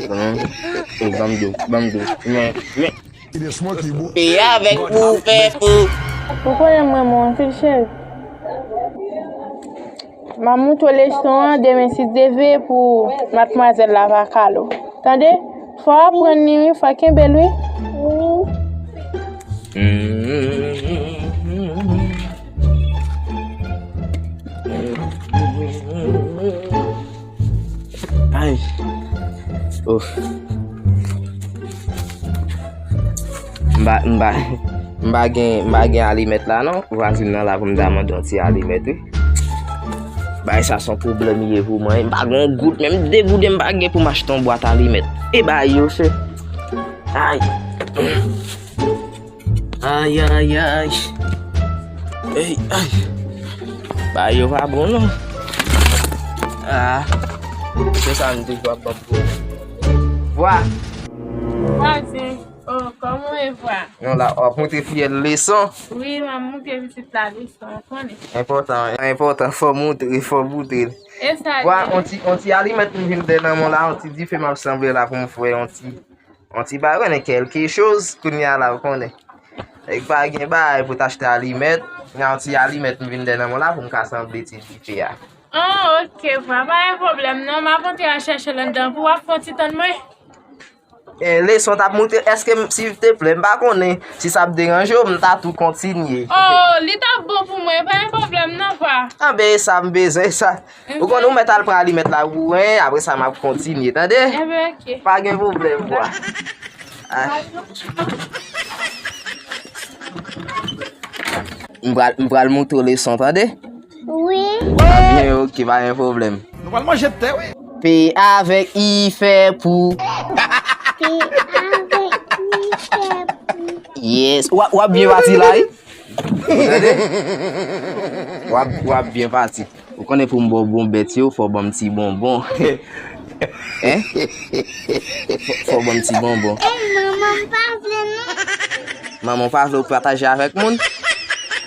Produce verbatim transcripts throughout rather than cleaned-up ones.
Ban m di w, ban m di w. Men, men. Peye avèk pou fè pou. Ou konnen m renmen w anpil, cheri. M ap montre w leson an demen si Dye vle pou madmwazèl la pa kale w. Tande? Fò w aprann li, wi, fò w kenbe l, wi. Ay. Ouf. M pa, m pa, m pa gen, m pa gen alimèt la non. Vwazin nan la pou m ta mande yon ti alimèt, wi. Bagay sa se yon pwoblèm li ye pou mwen. M pa gen yon goud, menm de goud m pa gen pou m achte yon bwat alimèt. E bagay yo, se. Ay. Ay, ay, ay. Ey, ay. Bagay yo pa bon, non. Ah. Se sa m te dwe ap ban pou. Vwa. Vwazen. Oh, kòman w ye, vwa? Non, la, w ap montre fiyèl leson. Wi, m ap montre pitit la leson, w konnen. Enpòtan, enpòtan, fò montre, fò montre. E sa vwa, li? On ti, on ti alimèt m vin dèyè nan men w la, on ti dife m ap sanble la pou m fè on ti. On ti bagay, konnen kèlke choz, kounye a la, w konnen. Nèg pa gen bagay pou t achte alimèt, gen on ti alimèt m vin dèyè nan men w la pou m ka sanble ti dife a. Oh, ok, vwa, pa gen pwoblèm, non, m ap antre al chèche l anndan pou w ap fè on ti tann mwen. Eh, leson t ap montre, èske m, silteplè, m pa konnen si sa ap deranje w, m ta tou kontinye. Oh, li t ap bon pou mwen, pa gen pwoblèm, non, vwa. Anben, e sa m bezwen, e sa. Ou konn ou mèt al pran alimèt la pou mwen, apre sa m ap kontinye, tande? Enben, ok. Pa gen pwoblèm, vwa. Ah. M pral, m pral montre w leson, tande? Wi. Ebyen, ok, pa gen pwoblèm. Nou pral manje tè, wi. P avèk I fè pou. P avèk I fè pou. Yes. W ap, w ap byen pati la, wi. Tande? W ap, w ap byen pati. Ou konnen pou m ba w bon bèt yo, fò w ban m ti bonbon. Hein? Fò, fò w ban m ti bonbon. Ey, manman m pa vle, non. Manman w pa vle w pataje avèk moun?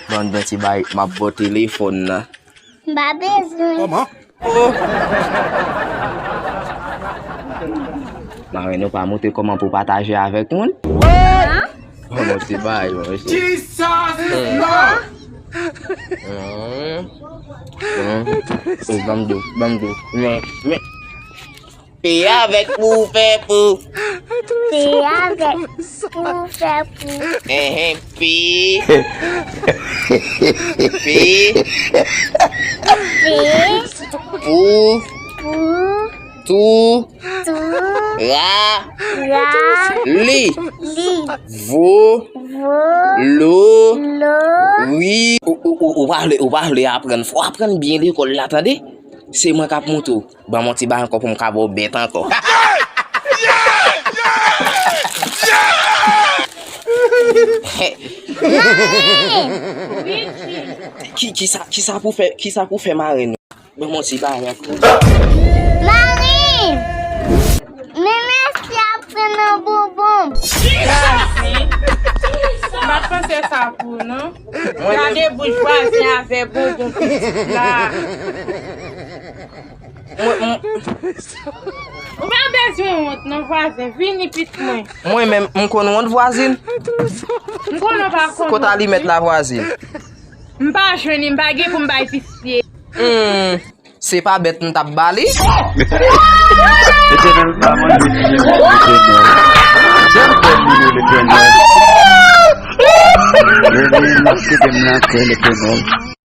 Ban m yon ti bay, m ap ba w telefòn nan. M pa bezwen. Kòman? Oh! Marenn ou pa montre kòman pou pataje avèk moun? Hein? Oh, mon ti bay, mon ti. Jesus Lord! Hum. Hum. Oh, ban m di w, ban m di w. Men, men. P avèk pou fè pou. P avèk pou fè pou. Enhen, P. P. P. Pou. Pou. Tou. Tou. Ra. Ra. Li. Li. Vo. Vo. Lo. Lo. Wi. Ou, ou, ou, ou pa vle, ou pa vle aprann. Fò w aprann byen lekòl la, tande? Se mwen k ap montre w. Ban m yon ti bagay ankò pou m ka ba w bèt ankò. Ki, kisa, kisa pou fè, kisa pou fè marenn? Ban m yon ti bagay ankò. Marenn! Men mèsi ap pran nan bonbon. M pa t panse sa pou ou, non. Gade bouch vwazen avè bonbon pitit la. Mwen, mwen, ou pa bezwen wont non, vwazen. Vini pitit mwen. Mwen menm, m konn wont vwazin. M konnen w pa konn. Kote alimèt la, vwazin? M pa jwenn li, m pa gen pou m bay pitit li. Hmm, se pa bèt m t ap ba li? Letènèl, pa manje m, Letènèl. Dèm fè m, Letènèl. Letènèl, m ap kite m nan kè, Letènèl.